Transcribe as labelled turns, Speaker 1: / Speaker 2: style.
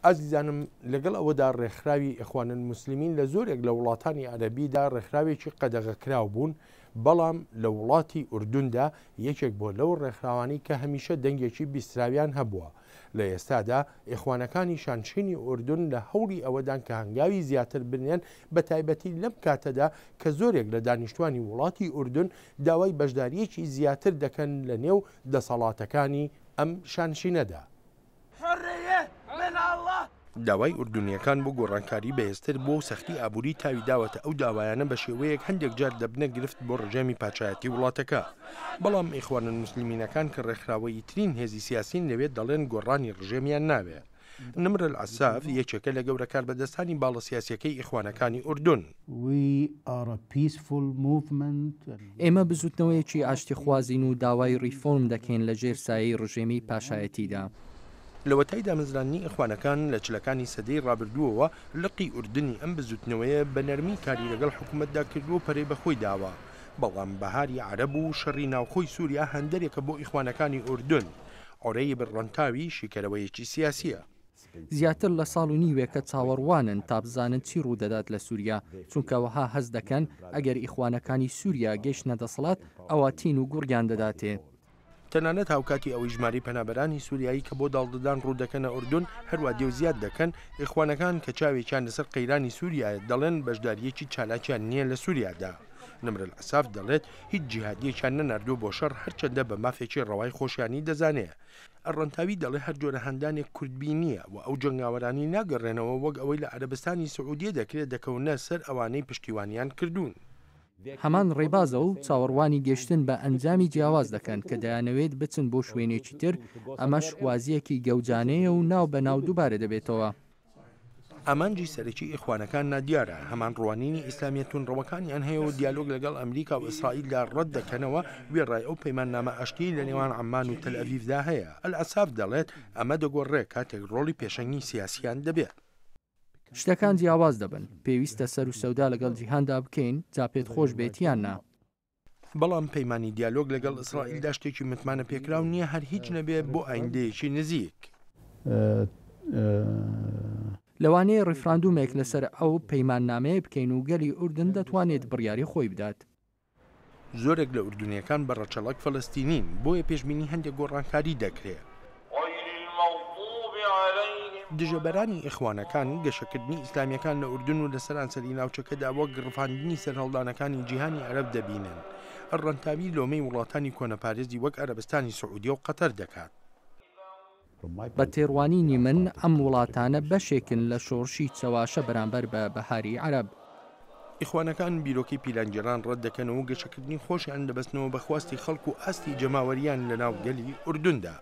Speaker 1: ئازیزانم لەگەڵ ئەوەدا ڕێکخراوی ئیخوان الموسلمین لە زۆرێک لە وڵاتانی عەرەبیدا ڕێکخراوێکی قەدەغەکراو بوون، بەڵام لە وڵاتی ئوردوندا یەکێک بووە لەو ڕێکخراوانەی کە هەمیشە دەنگێکی بیستراویان هەبووە. لە ئێستادا ئیخوانەکانی شانشینی ئوردون لە هەوڵی ئەوەدان کە هەنگاوی زیاتر بنێن بەتایبەتی لەم کاتەدا کە زۆرێک لە دانیشتوانی وڵاتی ئوردون داوای بەشدارییەکی زیاتر دەکەن لە نێو دەسەڵاتەکانی ئەم شانشینەدا. داوای ئوردونییەکان بۆ گۆڕانکاری بەهێزتر بووە و سەختی ئابووری تاوی داوەتە ئەو داوایانە بە شێوەیەک هەندێک جار دەبنە گرفت بۆ ڕژێمی پادشایەتی وڵاتەکە. بەڵام ئیخوانولموسلمینەکان کە ڕێکخراوەییترین هێزی سیاسین لەوێ دەڵێن گۆڕانی ڕژێمیان ناوێ. نمر العساف یەکێکە لە گەورە کاربەدەستانی باڵە سیاسیەکەی ئیخوانەکانی ئوردون.
Speaker 2: ئێمە بزوتنەوەیەکی ئاشتیخوازین و داوای ڕیفۆرم دەکەین لە ژێر سایەی ڕژێمی پاشایەتیدا.
Speaker 1: لەوەتای دامەزراندنی ئیخوانەکان لە چلەکانی سەدەی ڕابردووەوە، لقی ئوردنی ئەم بزوتنەوەیە بە نەرمی کاری لەگەڵ حکومەتدا کردووە و پەرەی بە خۆی داوە، بەڵام بەهاری عەرەب و شەڕی ناوخۆی سوریا هاندەرێکە بۆ ئیخوانەکانی ئوردن. عورەیب ڕەنتاوی شیکەرەوەیەکی سیاسییە.
Speaker 2: زیاتر لە ساڵ و نیوێکە چاوەڕوانن تا بزانن چی ڕوودەدات لە سوریا، چونکە وەها هەست دەکەن ئەگەر ئیخوانەکانی سوریا گەیشتنە دەسەڵات ئەوا تین و گوڕیان دەداتێ.
Speaker 1: تەنانەت هاوکاتی ئەوەی ژمارەی پەنابەرانی سوریایی کە بۆ داڵدەدان ڕوودەکەنە ئوردون هەروا دێ و زیاد دەکەن، ئیخوانەکان کە چاوێکیان لەسەر قەیرانی سوریایە دەڵێن بەشدارییەکی چالاکیان نییە لە سوریادا. نمر العساف دەڵێت هیچ جیهادییەکیان نەناردووە بۆ شەڕ هەرچەندە بە مافێکی ڕەوای خۆشیانی دەزانێ. الڕەنتاوی دەڵێ هەر جۆرە هاندانێک کوردبینییە و ئەو جەنگاوەرانەی ناگەڕێنەوە وەک ئەوەی لە عەرەبستانی سعودیە دەکرێ دەکەونە سەر ئەوانەی پشتیوانیان کردوون.
Speaker 2: هەمان ڕێبازە و چاوەڕوانی گەشتن بە ئەنجامی جیاواز دەکەن کە دەیانەوێت بچن بۆ شوێنێکی تر، ئەمەش وازییەکی گەوجانەیە و ناو بە ناو دووبارە دەبێتەوە.
Speaker 1: ئامانجی سەرەکی ئیخوانەکان نادیارە، هەمان ڕوانینی ئیسلامیە توندڕەوەکانیان هەیە و دیالۆگ لەگەڵ ئەمریکا و ئیسرائیلدا ڕەت دەکەنەوە، وێڕای ئەو پەیماننامە ئاشتیەی لە نێوان عەممان و تەلئەڤیڤدا هەیە. ئەلعەساف دەڵێت، ئەمە دەگۆڕرێ کاتێک ڕۆڵی پێشەنگی سیاسیان دەبێت.
Speaker 2: شتەکان جیاواز دەبن، پێویستە سەروسەودا لەگەڵ جیهاندا بکەین، جا پێت خۆش بێت یان نا.
Speaker 1: بەڵام پەیمانی دیالۆگ لەگەڵ ئیسرائیلدا شتێکی متمانە پێکراو نییە هەر هیچ نەبێ بۆ ئایندەیەکی نزیک.
Speaker 2: لەوانەیە ڕیفراندومێک لەسەر ئەو پەیماننامەیە بکەین و گەلی ئوردن دەتوانێت بڕیاری خۆی بدات.
Speaker 1: زۆرێک لە ئوردنییەکان بە ڕەچەڵەک فەلەستینین، بۆیە پێشبینی هەندێک گۆڕانکاری دەکرێ. دژەبەرانی ئیخوانەکان، گەشەکردنی ئیسلامییەکان لە ئوردن و لە سەرانسەری ناوچەکەدا وەک ڕفاندنی سەرهەڵدانەکانی جیهانی عەرەب دەبینن. الڕەنتاوی لۆمەی وڵاتانی کۆنەپارێزی وەک عەرەبستانی سعودیە و قەتەر دەکات.
Speaker 2: بە تێڕوانینی من ئەم وڵاتانە بەشێکن لە شۆڕشی چەواشە بەرامبەر بە بەهاری عەرەب.
Speaker 1: ئیخوانەکان بیرۆکەی پیلانگێڕان ڕەتدەکەنەوە و گەشەکردنی خۆشیان دەبەستنەوە بە خواستی خەڵک و ئاستی جەماوەرییان لەناو گەلی ئوردندا.